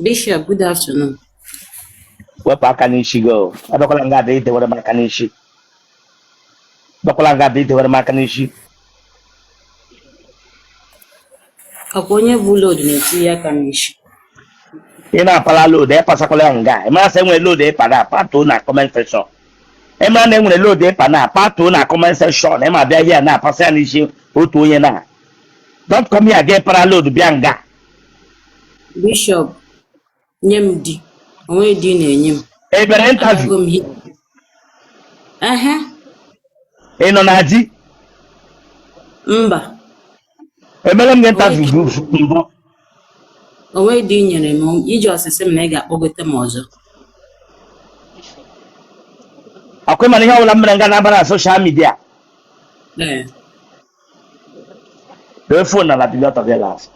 Bishop, good afternoon. Wepụ aka n'isi gị o. Abịakwala nga abịa idewere m aka n'isi. Abịakwala nga abịa idewere m aka n'isi. Ọkwa onye bu load na-etinye aka n'isi. Ị na-apala load, ịpasakwala ya nga. Ị mara sị enwere load ịpa na patuo na comment section. Ị mara na enwere load ịpa na patuo na comment section. Ị ma bịa here na-apasa ya n'isi otu onye na. Don't come here gị para load bịa nga. Bishop, nye m di. O nweghị di ị na-enye m. Ị bịara interview? Abịago m here. Ehe. Ị nọ na di? Mba. Emere m gị interview mbụ? O nweghị di ị nyere m. Iji ọsịsị m na ị ga-akpọgote m ọzọ. Ọkwa ị ma na ihe ọbụla m mere nga na-aba na social media. Ee. Dee phone na bilie ọtọ gị last.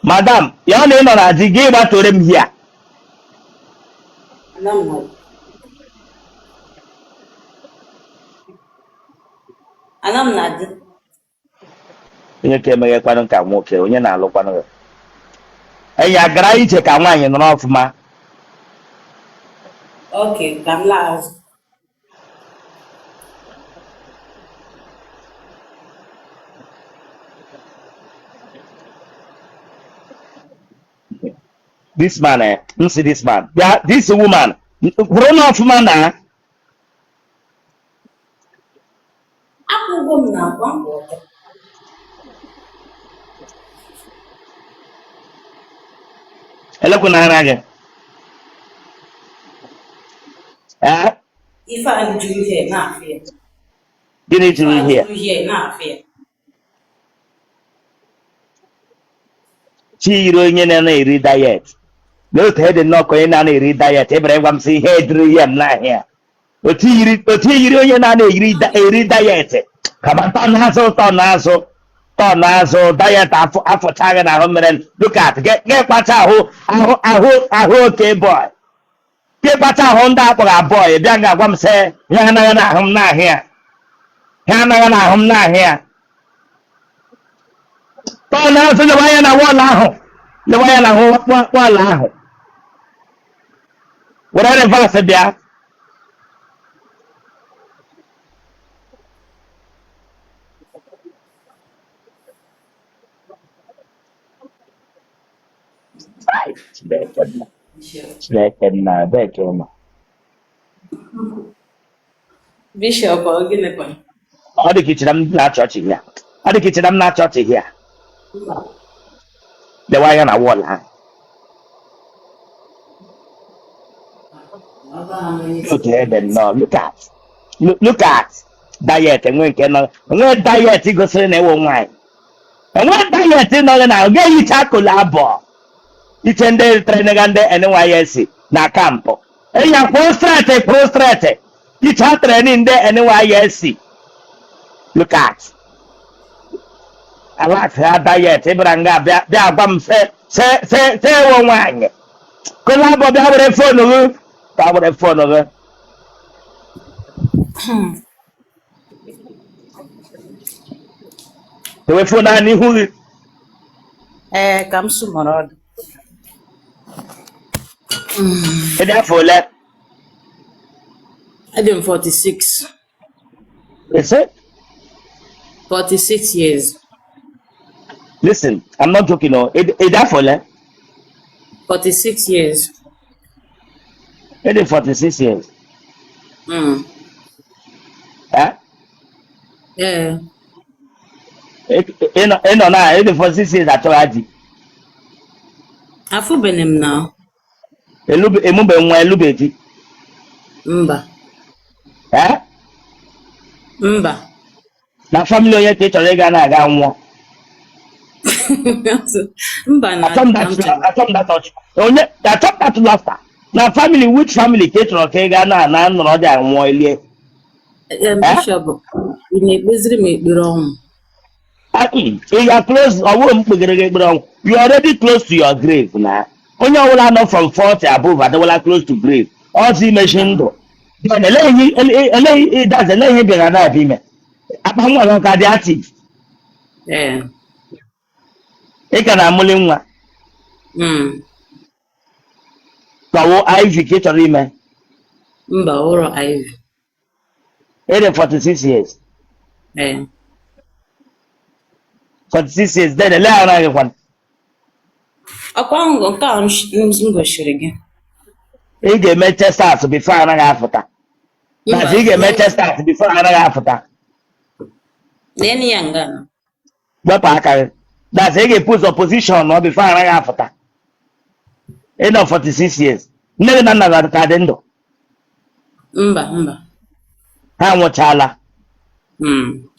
Madam, ya na ị nọ na di gị gbatore m here. Anọ m na di. Onye ka emeghekwanụ ka nwoke, onye na-alụkwanụ ya. Enyi ya gara ije ka nwaanyị nọrọ ọfụma. Okay, ka m laa azụ. This man, eh, m sị this man, bịa this woman, kwụrụ na ọfụma na Akwụgo m na akwa m kwụ ọtọ. Elekwa na ara gị. Ee? Ife a juru ihe na-afụ ya. Gịnị juru Ife a ihe? juru ihe na-afụ ya. Chi yiri onye na-eri diet. N'otu ede nnọọ ka onye na-eri diet, ị bịara ịgwa m sị ihe ediri ihe m n'ahịa. Otu yiri onye na-ana eri diet kama tọ n'azụ tọ n'azụ tọ n'azụ diet afọcha gị n'ahụ mere look at gị kpacha ahụ ahụ ahụ ahụ oke boy gị kpacha ahụ ndị akpọrọ boy bịa nga agwa m sị ihe anaghị n'ahụ m n'ahịa ihe anaghị n'ahụ m n'ahịa tọ n'azụ lewe anya na wall ahụ lewe anya na wall ahụ were reverse bịa. Ai, Chineke nna, Chineke nna, ebee ka ị nọ? Bishop, ọ gịnịkwa? Ọ dị ka i chere m na-achị ọchị ya. Ọ dị ka i chere m na-achị ọchị ya. Lewe anya na wall ahụ. Otu ebe nnọọ, look at, look at diet enwe nke nọ, enwe diet gosiri na ị wụ nwaanyị. Enwe diet nọ na ọ ga-ehicha kola abụọ. Iche ndị trainiga ndị NYSC na camp. Ịnya kwụrụ straight kwụrụ straight. Icha training ndị NYSC. Look at. Alas ha diet ị bịara nga bịa bịa gwa m sị sị sị sị ị wụ nwaanyị. Kola abụọ bịa were phone gị. Bịa were phone gị. Dewe phone ahụ n'ihu gị. Ee, ka m sụmọrọ ọdụ. Ị dị afọ ole? Adị m 46. Is it? 46 years. Listen, I'm not joking. Oh, ị dị afọ ole? 46 years. Ị dị 46 years. Eh? Ee. Ị nọ na ị dị 46 years achọghị di. Afụbeghị m na. Emube nwa elube di. Mba. Eh? Mba. Na family onye ka ị chọrọ ịga na-aga nwụọ? Mba na Achọ m ka m chọrọ. Achọ m that touch. Onye achọ m that laughter. Na family which family ka ị chọrọ ka ị gaa na na nọrọ dị anwụọ elie? Em, Eh? Bishop, ị na-ekpeziri m ekpere ọnwụ? Ah, You are close, ọ bụrụ m kpegere gị ekpere ọnwụ. You are already close to your grave na. Onye ọbụla nọ from 40 above adịwala close to grave. Ọzọ imechi ndụ. Then eleghị that's eleghị ihe bịara na-abịa ime akpa nwa gị ka dị active? Ee. Ị ka na-amụli nwa? Mm. Ka wụ IVF ka ị chọrọ ime? Mba, ụrọ IVF. Ị dị 46 years? Ee. 46 years, then ele ara gị kwanụ? Ọkwa nke a m gosiri gị. Ị ga-eme test out before anaghị afụta. Mba. Na ị ga-eme test out before anaghị afụta. Nene ya nga na. Wepụ aka gị. That's ị ga-epu ụzọ position nọ before anaghị afụta. Ị nọ 46 years, nne gị na nna gị ka dị ndụ? Mba, mba. Ha nwụchala?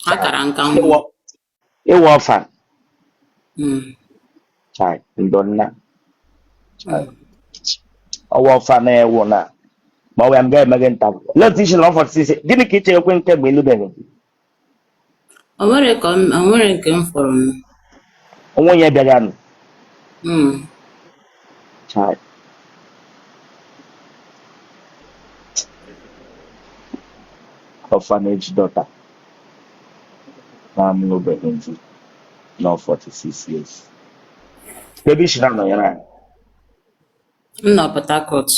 Ha kara nka nwụ. Ịwụ orphan? Mm. Chai, ndo nna. Chai. Ọwụ orphan na-ewu na ma ọ bụ ya m ga-eme gị nta. Lee otu isi nọ 46, gịnị ka ị chere ekwe nke mgbe ịlụbeghị? O nwere ka o nwere nke m fọrọ nụ. Onwe onye bịara nụ? Mm. Chai. Orphanage daughter na-amụbeghị di nọ 46 years. Ebe isi na-anọnyere anyị? M nọ Port Harcourt.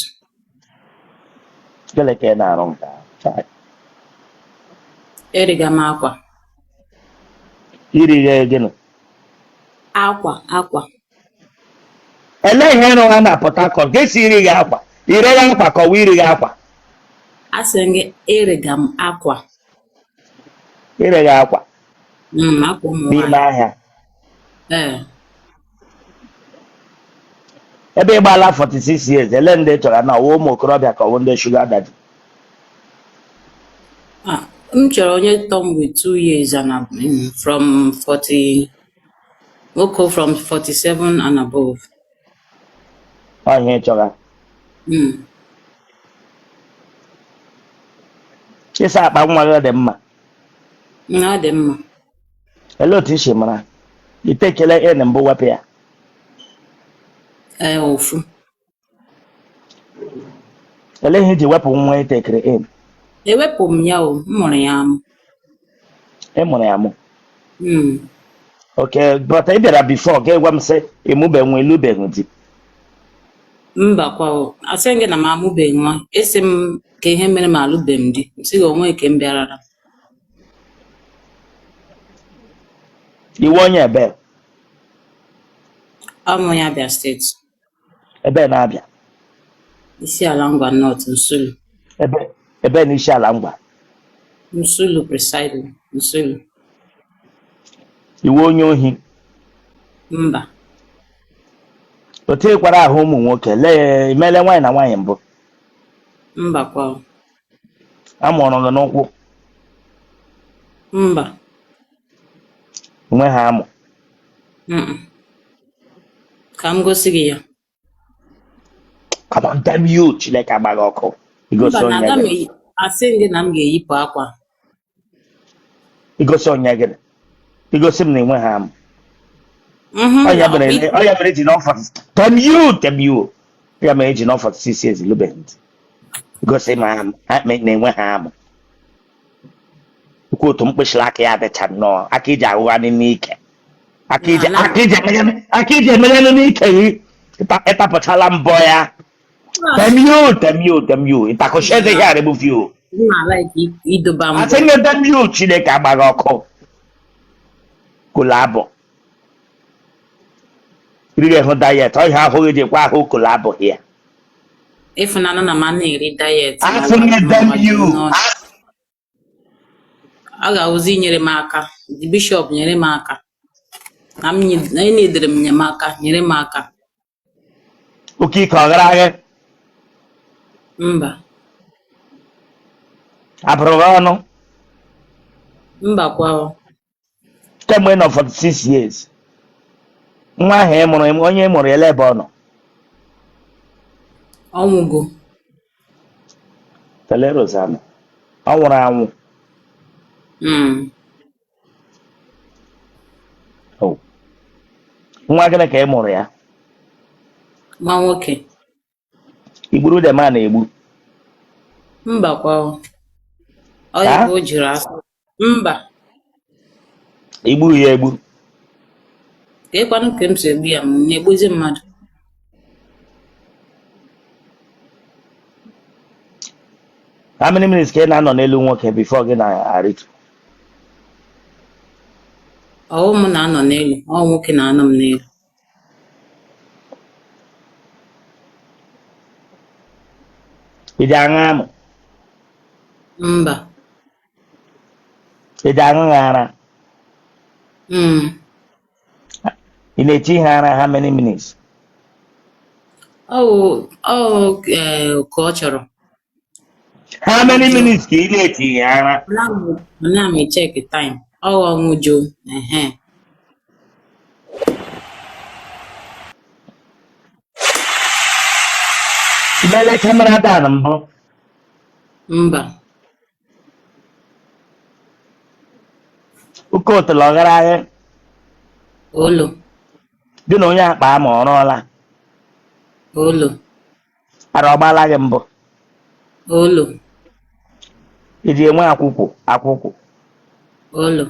Gịnị ka ị na-arụ nke ahụ? Chai. Eriga m akwa. Iri ya gịnị? Akwa, akwa. Elee ihe ịrụ ha na Port Harcourt ka esi iri gị akwa? Ire ya akwa ka ọwa iri gị akwa? Asị m gị eriga m akwa. Ire gị akwa? Akwa ụmụ n'ime nwaanyị. Ahịa? Ee. Ebe ị gbaala 46 years, ele ndị ị chọrọ na ọwa ụmụ okorobịa ka ọwụ ndị sugar daddy? Ah, m chọrọ onye tọ m with 2 years and from 40, nwoke from 47 and above. Ọ ihe ị chọrọ? Mm. Ịsa akpa nwa gị dị mma? Ọ dị mma. Elee otu i si mara ite ekele ịnị mbụ wepụ ya? Ee, ofu. Elee ihe iji wepụ nwa itekere in? Ewepụ m ya o, m mụrụ ya amụ. Ị mụrụ ya amụ? Mm. Okay, but ị bịara before ga gwa m sị ịmụbe nwa, ịlụbeghị di. Mba kwa o, asị gị na m amụbeghị nwa, esi m ka ihe mere m alụbeghị m di, m sị gị onwe nke m bịarara. Iwe onye ebe? Amụ ya Abia Steeti. Ebe na-abịa? Isi ala Ngwa North, Nsulu. Ebe na isi ala Ngwa? Nsulu, precisely, Nsulu. Iwe onye ohi? Mba. O tekwara ahụ ụmụ nwoke lee, imele nwaanyị na nwaanyị mbụ? Mba kwa o. A mụrụ gị n'ụkwụ? Mba. Nwe ha amụ? Mm. Ka m gosi gị ya. Come on, damn you, Chineke agbaghị ọkụ. Igosi Mba na onye aga m gịnị? Asị gị na m ga-eyipụ akwa. Igosi onye gịnị? Igosi m na enwe ha amụ? Mhm, Ọ ya na mere ọkwa. ọ ya mere eji nọ 40, damn you, damn you. Ya mere eji nọ 46 years lụbeghị di. Igosi m amụ, ha na enwe ha amụ. Ikwu otu mkpịsịrị aka ya dịcha nnọọ aka iji aghụgharị n'ike. Aka iji Na aka iji emeghanụ n'ike gị. Ịtapụchala mbọ ya. Damn you, damn you, damn you. Ịtakụchi eze here, remove you. M na-like idoba mbọ. Asị gị damn you, Chineke agbaghị ọkụ. Kolabụ. Iri hụ diet, ọ ihe ahụ gị jikwa ahụ kolabụ ya. Ịfụnanya na m na-eri diet na Asị gị damn you. A ga-awụzi inyere m aka. The bishop nyere m aka. Na m na ị na-edere m enyemaka, nyere m aka. Oke ike ọ gara agha? Mba. Abụrụ gị ọnụ? Mba kwa o. Kemgbe ị nọ 46 years. Nwa ahụ ị mụrụ, onye ị mụrụ ele ebe ọ nọ? Ọnwụgo. Tele Rosanna. Ọ nwụrụ anwụ. Mm. Oh. Nwa gịnị ka ị mụrụ ya? Nwa nwoke. Igburu the man egbu? Mba kwa o. Ọ Ha? ebe o jiri asọ. Mba. Igbu ya egbu. Ka ịkwanụ ka m si egbu ya, m na-egbuzi mmadụ. How many minutes ka ị na-anọ n'elu nwoke before gị na-arịtu? Ọwụ m na-anọ n'elu, ọ nwoke na-anọ m n'elu. Ị ji aṅụ amụ? Mba. Ị ji aṅụ ha ara? Mm. Ị na-echi ha ara how many minutes? Ọwụ ọwụ ka ọ chọrọ. How many minutes ka ị na-echi ha ara? Ana m check time. Ọwụ ọnwụ jo. Ehe. Ị meela camera down mbụ? Mba. Ụka otele ọghara ahịa? Olo. Gị na onye akpa ma ọ rụọla? Olo. Ara ọ gbaala gị mbụ? Olo. I ji enwe akwụkwụ akwụkwụ? Olo.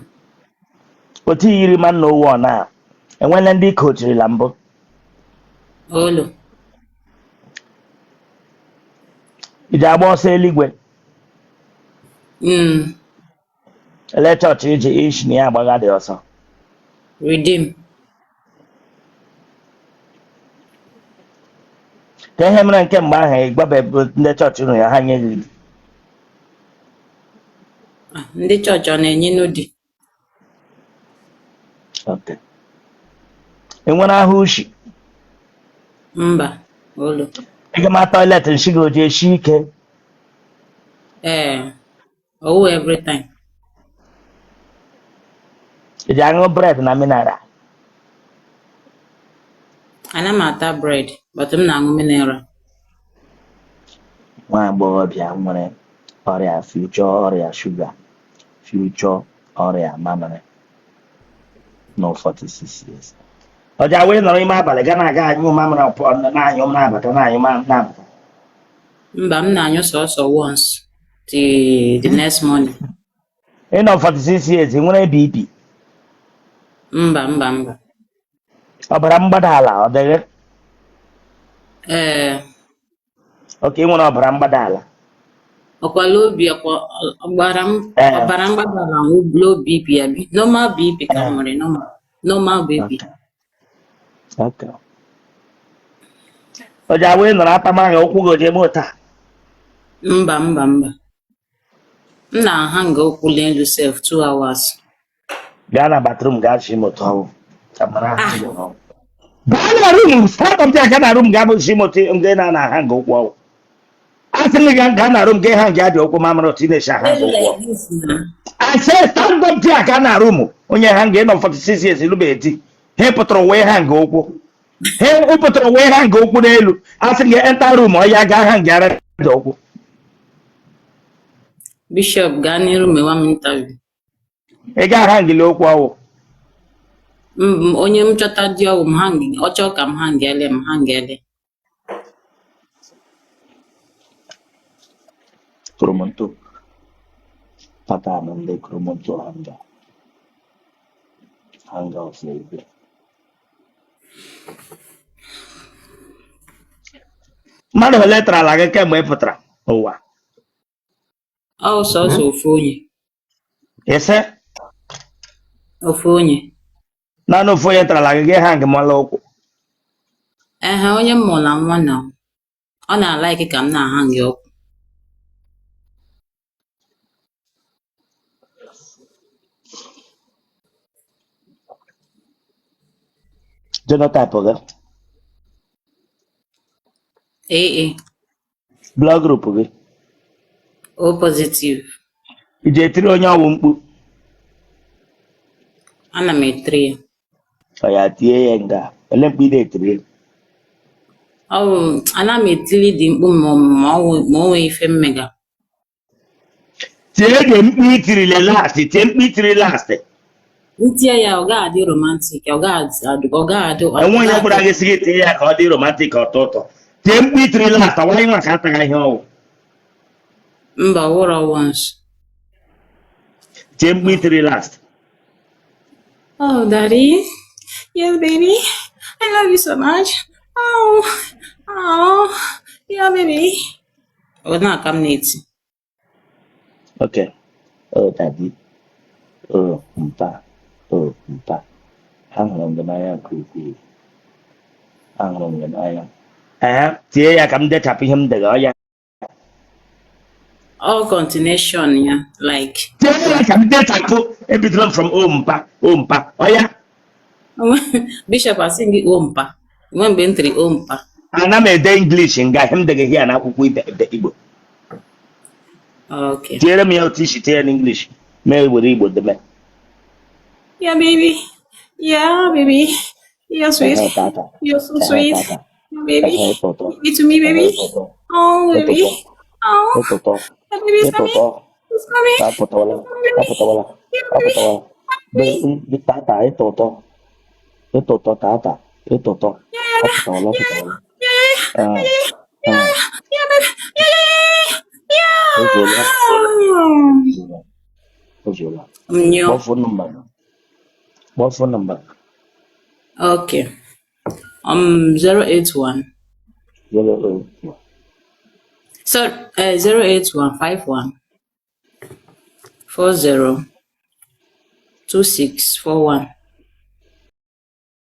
Otu yiri ma nna owu ọ na enwela ndị kochirila mbụ? Olo. I ji agba ọsọ eluigwe? Mm. Ele chọọchị iji ishi na ya agbagha dị ọsọ? Redeem. Ka ihe mere nke mgbe ahụ ị gwabe ndị chọọchị unu ya ha nye gị di? Ah, ndị chọọchị ọ na-enye di? Okay. Ị nwere ahụ ushi? Mba. Olo. Ị gama toilet nshi gị o ji eshi ike? Ee. Ọwụ every time. Ị ji aṅụ bread na mineral? Ana m ata bread, but m na-aṅụ mineral. Nwa agbọghọbịa nwere ọrịa future ọrịa shuga, future ọrịa mamịrị nọ 46 years. Ọ ji awụ ị nọrọ ime abalị ga na-aga anyụ mamịrị ọpụọ na-anyụ na-abata na-anyụ na-abata. Mba, m na-anyụ sọsọ once till the next morning. Ị nọ 46 years, ị nwere BP? Mba, mba, mba. Ọbara mgbada ala ọ dịghị? Ee. Okay, ị nwere ọbara mgbada ala. Ọkwa low BP, ọkwa ọbara m ọbara mgbada ala low BP ya bi. Normal BP ka m nwere normal. Normal BP. Okay. O ji awụ ị nọrọ atamaghị ụkwụ gị o ji eme ụta? Mba, mba, mba. M na-ahang ụkwụ n'elu sef 2 hours. Gaa na bathroom gaa shi moto ọwụ. Ka mara ahụ gị ọwụ. Gaa na room, start up there, gaa na room gaa shi moto ndị na na-ahang ụkwụ ọwụ. Asị m gị gaa na room gaa hang adị ụkwụ ma mara otu ị na-esi ahang Elu ụkwụ. like this na. I say stand up there gaa na room. Onye hang ị nọ 46 years lụbeghị di. Ha pụtara wee hang ụkwụ. Ha pụtara wee hang ụkwụ n'elu. Asị gị enter room ọ ya gaa hang ara dị ụkwụ. Bishop gaa n'iru mewa m interview. Ị ga hangili ụkwụ ọwụ. Onye m chọta di ọwụ m hang, ọ chọọ ka m hangele m hangele. Koromonto. Pattern ndị koromonto hanger. Hanger of igwe. Mmadụ ole tarala gị kemgbe ị pụtara ụwa? Ọ sọsọ ofu onye. Ise? Ofu onye. Naanị ofu onye tarala gị gị hang mala ụkwụ. Ehe, onye m mụrụ na nwa na ọ na-alike ka m na-ahang ụkwụ. Genotype gị? AA. Blood group gị? O positive. I ji etiri onye ọwụ mkpu? Ana m etiri ya. Ọ ya tie ya nga. Ele mkpu ị na-etiri ya? Ọ bụ ana m etiri dị mkpu ma ma o nwee ife m mega. Tie gị mkpu i tirile last, tie mkpu i tiri last. M tie ya ọ ga-adị romantic, ọ ga-adị ọ ga-adị ọ Enwe onye gwara ga-adị gị sị gị tie ya ka ọ dị romantic ọtọ ụtọ. Tie mkpu i tiri last, ọ nwaanyị nwa ka ataghị ihe ọwụ. Mba, wụrọ once. Tie mkpu itiri last. Oh, daddy. Yes, baby. I love you so much. Oh, oh, yeah, baby. Ọ na-aka m na-eti. Okay. Oh, daddy. Oh, mpa. Oh, mpa. Ahụrụ m gị n'anya nke ukwuu. Ahụrụ m gị n'anya. Ee, tie ya ka m dechapụ ihe m dere ọ ya. All continuation ya, like. Tie ya ka m dechapụ. Ebidoro m from oh mpa, oh mpa. Ọ ya. Bishop asị gị o mpa. Nwe mgbe m tiri o mpa. Ana m ede English nga ihe m dege here n'akwụkwọ ide Igbo. Okay. Tiere m ya otu isi tie ya n'English. Mee were Igbo deme. Yeah, baby. Yeah, baby. You're sweet. Ehe, tata. You're so Ehe, sweet. tata. Yeah, baby. Ehe, ịtọtọ. Give it to me, Ehe, baby. ịtọtọ. Oh, baby. Ịtọtọ. Oh, Ịtọtọ. the baby's coming. Ịtọtọ. It's coming. Apụtawala. It's coming, baby. Apụtawala. Yeah, baby. Apụtawala. Be tata ịtọtọ. Ịtọtọ tata. Ịtọtọ. Yeah, Apụtawala. yeah, Apụtawala. yeah, Ah, yeah, ah. yeah, baby. Yeah, yeah, Ozuola. yeah. Ozuola. Mnyo. Kpọọ phone number. Kpọọ phone number. Okay. 081. 081. So, 081 51 40 26 41.